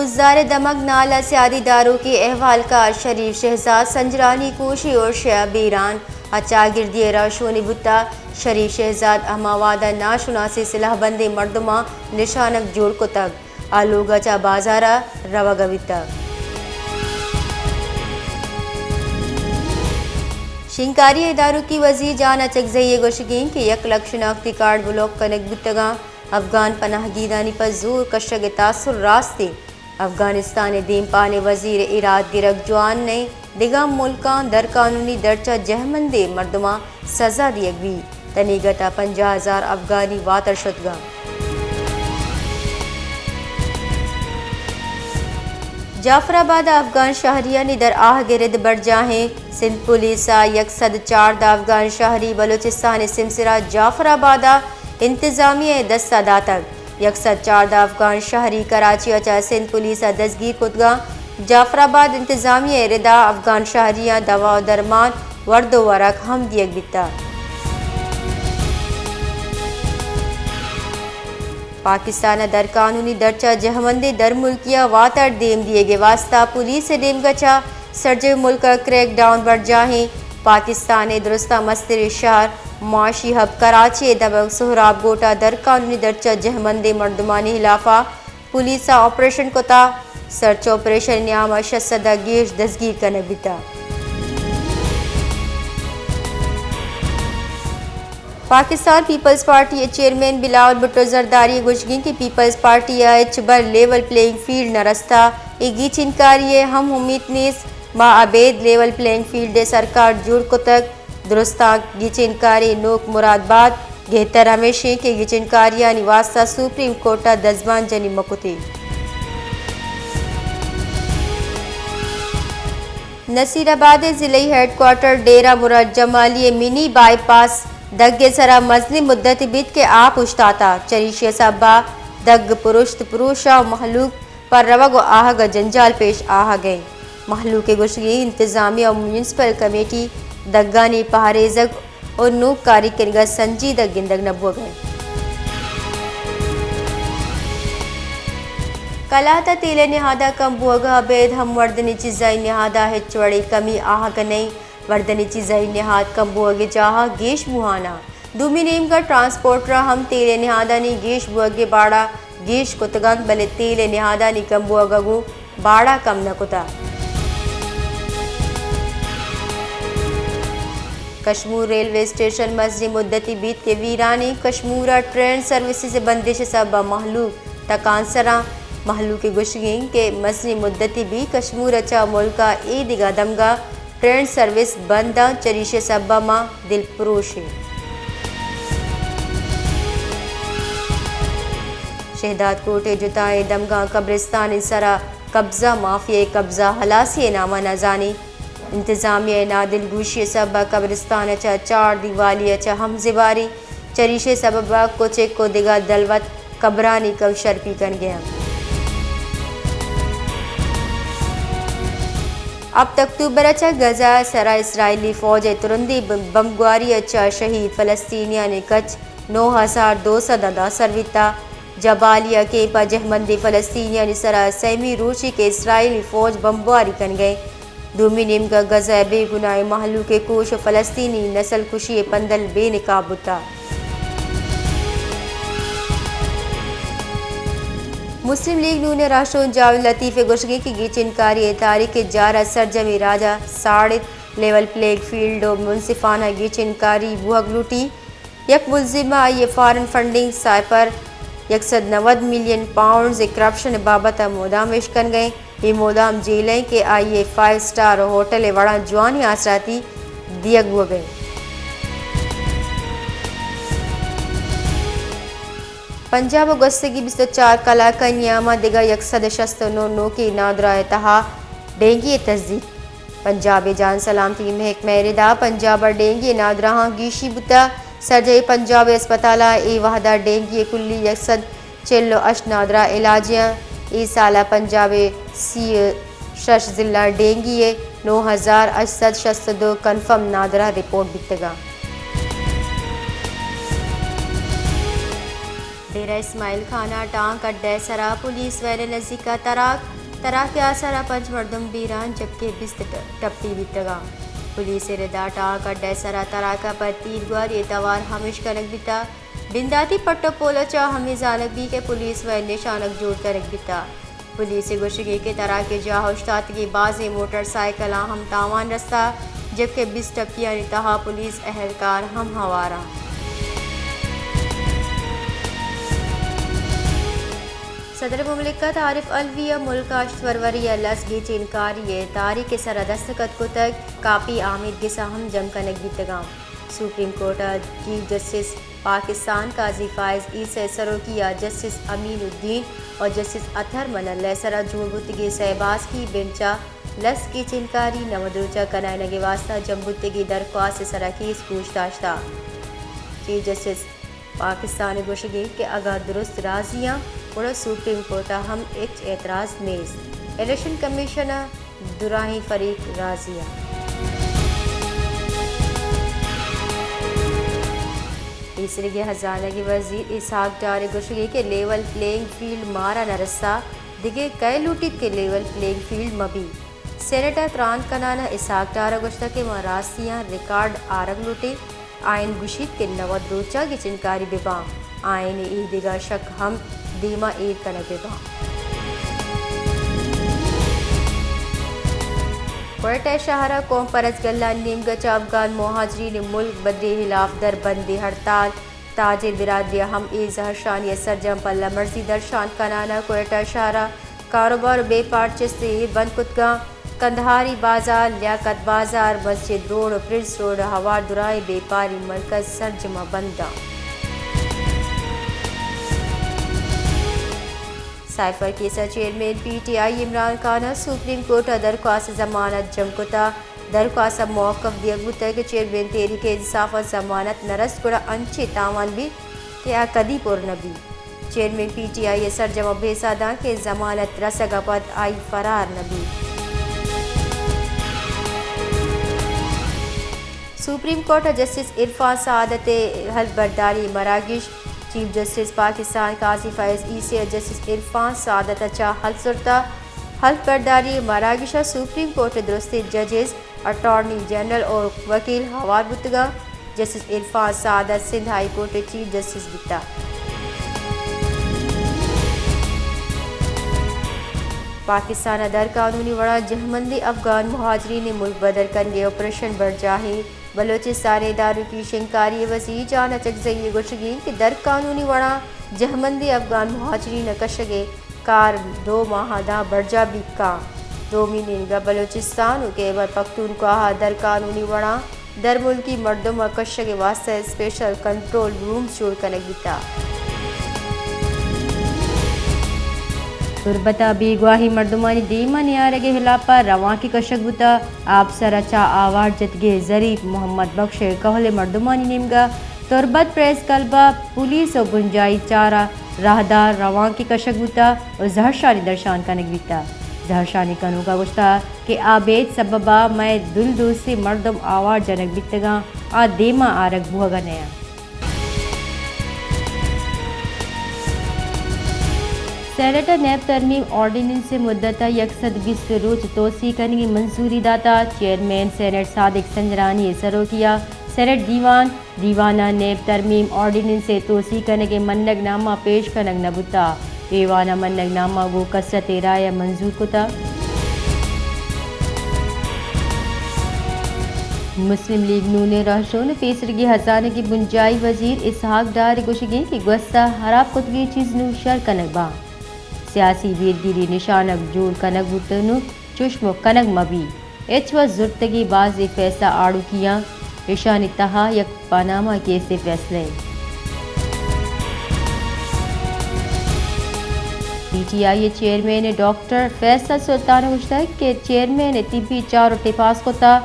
بزدار ءِ دمگ نال ءَ سیادی داروکیں احوالکار شریف شہزاد سنجرانی کوشی ارش ءَ بیران ءَ چاگردی ءِ رہشونی بوتگ۔ شریف شہزاد ہما وہد ءَ ناشناسیں سلاہ بندیں مردماں نشانگ جوڑ کتگ ءُ لوگ ءَ چہ بازار ءَ روگ ءَ بیتگ۔ شنگکاری ءِ داروکی وزیر جان اچکزئی ءِ گوشگ اِنت کہ یک لکھ شناختی کارڈ بلاک کنگ بوتگ اَنت۔ افغان پناہگیرانی پہ زور کشگ ءِ تاثر راست اِنت۔ افغانستان ءِ دیمپان ءِ وزیر ءِ ایراد گرگ جوان نہ اِنت، دگہ ملکاں درقانونی درچہ جہمندیں مردماں سزا دیگ بیت، تنیگت ءَ پنجاہ ہزار افغانی واتر شتگ اَنت۔ جعفر آباد ءَ افغان شہریانی در آہگ ءِ رد برجاہ اِنت۔ سندھ پولیس ءَ یک سد چاردہ افغان شہری بلوچستان ءِ سمسرا جعفر آباد ءَ انتظامیہ ءِ دست ءَ داتگ۔ یک سد چاردہ افغان شہری کراچی ءَ چہ سندھ پولیس ءَ دزگیر کتگ اَنت۔ جعفر آباد انتظامیہ ءِ رد ءَ افغان شہریاں دوا ءُ درمان، ورد ءُ ورگ ہم دیگ بیتگ۔ پاکستان ءَ درقانونی درچہ جہمندیں درملکیاں واتر دیم دیگ ءِ واستہ پولیس ءِ نیمگ ءَ چہ سرجمیں ملک ءَ کریک ڈاؤن برجاہ اِنت۔ پاکستان ءِ درستاں مستریں شہر، معاشی ہب کراچی ءِ دمگ سہراب گوٹ ءَ درقانونی درچہ جہمندیں مردمانی ہلاف ءَ پولیس ءَ آپریشن کتگ۔ سرچ آپریشن ءِ نیام ءَ شش سد ءَ گیش دزگیر کنگ بیتگ۔ پاکستان پیپلز پارٹی ءِ چیئرمین بلاول بھٹو زرداری ءِ گوشگ اِنت کہ پیپلز پارٹی ءَ ہچبر لیول پلینگ فیلڈ نہ رستہ، اے گیچینکاری ءِ ہم امیت نیست۔ ما ابید لیول پلینگ فیلڈ ءِ سرکار جوڑ کتگ۔ درستاں گیچینکاری نوک مراد بات، گہتر ہمیش اِنت کہ گیچینکاریانی واستہ سپریم کورٹ ءَ دزبان جنی مہ کتیں۔ نصیر آباد ءِ ضلعی ہیڈ کوارٹر ڈیرہ مراد جمالی ءِ منی بائی پاس دگ ءِ سرا مزنیں مدتے بیت کہ آپ اوشتاتگ، چریشی ءِ سبب ءَ دگ پرشت پروش ءُ مہلوک پہ روگ ءُ آہگ ءَ جنجال پیش آہگ ءَ اِنت۔ مہلوک ءِ گوشگ اِنت انتظامیہ ءُ میونسپل کمیٹی دگانی پہریزگ ءُ نوک کاری کنگ ءَ سنجیدگ گندگ نہ بوگ ءَ اِنت۔ کلات ءَ تیل ءِ نہاد ءِ کم بوگ ءَ ابید ہم وردنی چیزائی نہاد ءَ ہچ وڑیں کمی آہگ ءَ نہ اِنت۔ وردنی چیزائی نہاد کم بوگ ءِ جاہ ءَ گیش بوہان اَنت۔ دومی نیمگ ءَ ٹرانسپورٹر ءَ ہم تیل ءِ نہادانی گیش بوگ ءِ باڑہ گیش کتگ اَنت، بلے تیل ءِ نہادانی کم بوگ ءَ گوں باڑہ کم نہ کتگ۔ کشمور ریلوے اسٹیشن مزنیں مدتے بیت کہ ویران اِنت۔ کشمور ءَ ٹرین سروسز ءِ بندش ءِ سبب ءَ مہلوک تکانسر اَنت۔ مہلوک ءِ گوشگ اِنت کہ مزنیں مدتے بیت کشمور ءَ چہ ملک ءِ اے دگہ دمگ ءَ ٹرین سروس بند اَنت، چریشی ءِ سبب ءَ ما دلپروش ایں۔ شہداد کوٹ ءِ جتائیں دمگاں قبرستان ءِ سرا قبضہ، مافیا ءِ قبضہ ہلاسی ءِ نام ءَ نہ زان ایں۔ انتظامیہ ءِ نادلگوشی ءِ سبب ءَ قبرستان ءَ چہ چار دیوالی ءَ چہ ہم زباری، چریشی ءِ سبب ءَ کچک ءُ دگہ دلوت قبرانی کم شرپی کنگ ءَ اَنت۔ ہپت اکتوبر ءَ چہ غزہ ءِ سرا اسرائیلی فوج ءِ ترندیں بمبگواری ءَ چہ شہید فلسطینیانی کچ نو ہزار دو سد ءَ داسر بیتگ۔ جبالیہ کیمپ ءَ جہمندیں فلسطینیانی سرا سیمی روچے کہ اسرائیلی فوج بمبگواری کنگ ءَ اِنت۔ دومی نیمگ ءَ غزہ ءِ بے گناہیں مہلوک ءِ کوش ءُ فلسطینی نسل کشی ءِ پندل بے نقاب بوتگ۔ مسلم لیگ نون ءِ راہشون جاوید لطیف ءِ گوشگ اِنت کہ گیچینکاری ءِ تاریخ ءِ جار ءَ سرجمیں راج ءَ ساڑت، لیول پلینگ فیلڈ ءُ منصفانہ گیچینکاری بوہگ لوٹیت۔ یک ملزم ءَ آئی ءِ فارن فنڈنگ، سائپر، یک سد نود ملین پاؤنڈز ءِ کرپشن ءِ بابت ءَ مدام اش کنگ ءَ اِنت۔ اے مدام جیل ءَ اِنت کہ آئی ءِ فائیو سٹار ہوٹل ءِ وڑاں جوانیں آسراتی دیگ بوگ ءَ اِنت۔ پنجاب ءَ گوستگیں بیست ءُ چار کلاکانی نیام ءَ دگہ یک سد ءُ شست ءُ نو نوکیں نادراہ ءِ تہا ڈینگی ءِ تصدیق۔ پنجاب ءِ جان سلامتی محکمہ ءِ ردا پنجاب ءَ ڈینگی ءِ نادراہاں گیشی بوتگ۔ سرجمیں پنجاب ءِ ہسپتالاں اے وہدا ڈینگی ءِ کلی یک سد چل ءُ ہشت نادراہ علاج ءَ اَنت۔ اے سال ءَ پنجاب ءِ سی ءُ شش ضلع ڈینگی ءِ نو ہزار ہشت سد شست ءُ دو کنفرم نادراہ رپورٹ بیتگ اَنت۔ ڈیرہ اسماعیل خان ءَ ٹانک اڈہ ءِ سرا پولیس وین ءِ نزیک ءَ تراک، تراک ءِ آسر ءَ پنچ مردم بیران جبکہ بیست ٹ-، ٹپی بیتگاں۔ پولیس ءِ ردا ٹانک اڈہ ءِ سرا تراک ءَ پد تیرگواری ءِ توار ہمیش کنگ بیتگ۔ بنداتی پٹ ءُ پول ءَ چہ ہمے زانگ بیت کہ پولیس وین نشانگ جوڑ کنگ بیتگ۔ پولیس ءِ گوشگ اِنت کہ تراک ءِ جاہ ءَ اوشتاتگیں بازیں موٹر سائیکلاں ہم تاوان رستہ، جبکہ بیست ٹپیانی تہا پولیس اہلکار ہم ہوار اَنت۔ صدر مملکت عارف علوی ءَ ملک ءَ ہشت فروری ءَ لس گیچین کاری ءِ تاریخ ءِ سرا دستخط کتگ، کاپی آمیدگس ءَ ہم جم کنگ بیتگاں۔ سپریم کورٹ ءِ چیف جسٹس پاکستان قاضی فائز عیسی ءِ سروکی ءَ جسٹس امین الدین ءُ جسٹس اطہر منل ءِ سرا جوڑ بوتگیں سئے باسکی بنچ ءَ لس گیچین کاری نود روچ ءَ کنائینگ ءِ واستہ جم بوتگیں درخواست ءِ سرا کیس گوش داشتہ۔ چیف جسٹس پاکستان ءِ گوشگ اِنت کہ اگاں درست راضی آں، گڑا سپریم کورٹ ءَ ہم ہچ اعتراض نیست۔ الیکشن کمیشن ءِ دراہیں فریق راضی اَنت۔ پیسریگیں ہزانگی وزیر اسحاق ڈار ءِ گوشگ اِنت کہ لیول پلینگ فیلڈ مارا نہ رستہ، دگہ کئے لوٹیت کہ لیول پلینگ فیلڈ مہ بیت؟ سینیٹ ءَ تران کنان ءَ اسحاق ڈار ءَ گوشتگ کہ ما راستی آں ریکارڈ آرگ لوٹیں۔ آئین گوشیت کہ نود روچ ءَ گچینکاری بہ باں، آئین ءِ اے دگہ شک ہم دیم ءَ ایر کنگ بہ باں۔ کوئٹہ شہر ءَ قوم پرست گلانی نیمگ ءَ چہ افغان مہاجرین ملک بدری ہلاف دربندی ہڑتال، تاجر برادری ءَ ہم اے زہرشانی ءِ سرجم پلہ مرزی درشان کنان ءَ کوئٹہ شہر ءَ کاروبار ءُ بیپار چست ءُ ایر بند کتگاں۔ کندہاری بازار، لیاقت بازار، مسجد روڈ ءُ پرنس روڈ ءَ ہوار دراہیں بیپاری مرکز سرجم ءَ بند اَنت۔ سائفر کیس ءِ chairman P T I Imran Khan ءَ سپریم کورٹ ءَ درخواست ضمانت جم کتگ۔ درخواست ءَ موقف دیگ بوتگ کہ چیئرمین تحریک انصاف ءَ ضمانت نہ رست گڑا انچیں تاوان بیت کہ آ کدی پر نہ بیت۔ چیئرمین پی ٹی آئی ءِ سرجم ءَ بحث ءَ داں کہ ضمانت رسگ ءَ پد آئی فرار نہ بیت۔ سپریم کورٹ ءَ جسٹس عرفان سعادت ءِ حلف برداری مراگش، چیف جسٹس پاکستان قاضی فائز عیسی ءَ جسٹس عرفان سعادت ءَ چہ حلف زرتہ۔ حلف برداری مراگش ءَ سپریم کورٹ ءِ درستیں ججز، اٹارنی جنرل ءُ وکیل ہوار بوتگاں۔ جسٹس عرفان سعادت سندھ ہائی کورٹ ءِ چیف جسٹس بیتگ۔ پاکستان ءَ در قانونی وڑاں جہمندیں افغان مہاجرین ءِ ملک بدر کنگ ءِ آپریشن برجاہ اِنت۔ بلوچستان ءِ داروکی شنگکاری ءِ وزیر جان اچکزئی ءِ گوشگ اِنت کہ در قانونی وڑاں جہمندیں افغان مہاجرین ءِ کشگ ءِ کار دو ماہ ءَ داں برجاہ بیت کنت۔ دومی نیمگ ءَ بلوچستان ءُ خیبر پختونخوا ءَ در قانونی وڑاں درملکی مردم ءِ کشگ ءِ واستہ اسپیشل کنٹرول رومز جوڑ کنگ بیتگ۔ تربت ءَ بیگواہیں مردمانی دیم ءَ نیارگ ءِ ہلاپ ءَ روانکے کشگ بوتگ۔ آپسر ءَ چہ آوار جتگیں ظریف محمد بخش ءِ کہول ءِ مردمانی نیمگ ءَ تربت پریس کلب ءَ پولیس ءُ بنجاہی چارہ راہدار روانکے کشگ بوتگ ءُ زہرشانی درشان کنگ بیتگ۔ زہرشانی کنوک ءَ گوشتگ کہ آ بیت سبب ءَ مئے دل دوستیں مردم آوار جنگ بیتگاں، آ دیم ءَ آرگ بوہگ ءَ نہ اَنت۔ سینیٹ ءَ نیب ترمیم آرڈیننس ءِ مدت ءَ یک سد بیست روچ توسیع کنگ ءِ منظوری داتگ۔ چیئرمین سینیٹ صادق سنجرانی ءِ سروکی ءَ سینیٹ دیوان، دیوان ءَ نیب ترمیم آرڈیننس ءِ توسیع کنگ ءِ منگ نامہ پیش کنگ نہ بوتگ۔ ایوان ءَ منگ نامہ گوں کثرت ءِ رائے ءَ منظور کتگ۔ مسلم لیگ نون ءِ رہشون ءُ پیسریگیں ہزانگی بنجاہی وزیر اسحاق ڈار ءِ گوشگ اِنت کہ گوستہ ہراب کتگیں چیز نوں شر کنگ باں۔ سیاسی بیرگیری نشانگ جوڑ کنگ بوتگ نوں چشمہ کنگ مہ بیت۔ ہچ وس زرتگیں بازیں پیسہ آڑوکیاں، ایشانی تہا یک پاناما کیس ءِ فیصلہ اِنت۔ پی ٹی آئی ءِ چیئرمین ڈاکٹر فیصل سلطان ءَ گوشتگ کہ چیئرمین ءِ طبی چارٹ ءَ پاس کتگ،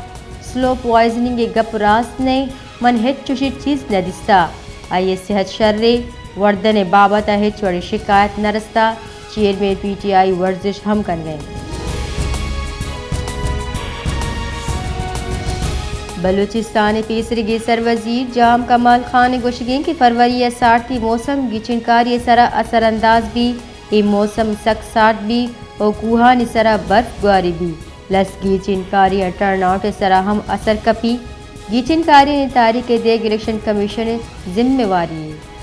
سلو پوائزننگ ءِ گپ راست نہ اِنت۔ من ہچ چشیں چیز نہ دیستہ۔ آئی ءِ صحت شر اِنت، وردن ءِ بابت ءَ ہچ وڑیں شکایت نہ رستہ۔ چیئرمین پی ٹی آئی ورزش ہم کنگ ءَ اِنت۔ بلوچستان ءِ پیسریگیں سروزیر جام کمال خان ءِ گوشگ اِنت کہ فروری ءِ سارتی موسم گیچنکاری ءِ سرا اثر انداز بیت، اے موسم سک سارت بیت ءُ کوہانی سرا برف گواری بیت، لس گیچنکاری ءِ ٹرن آؤٹ ءِ سرا ہم اثر کپیت۔ گیچنکاریانی تاریخ ءِ دیگ الیکشن کمیشن ءِ ذمہ واری اِنت۔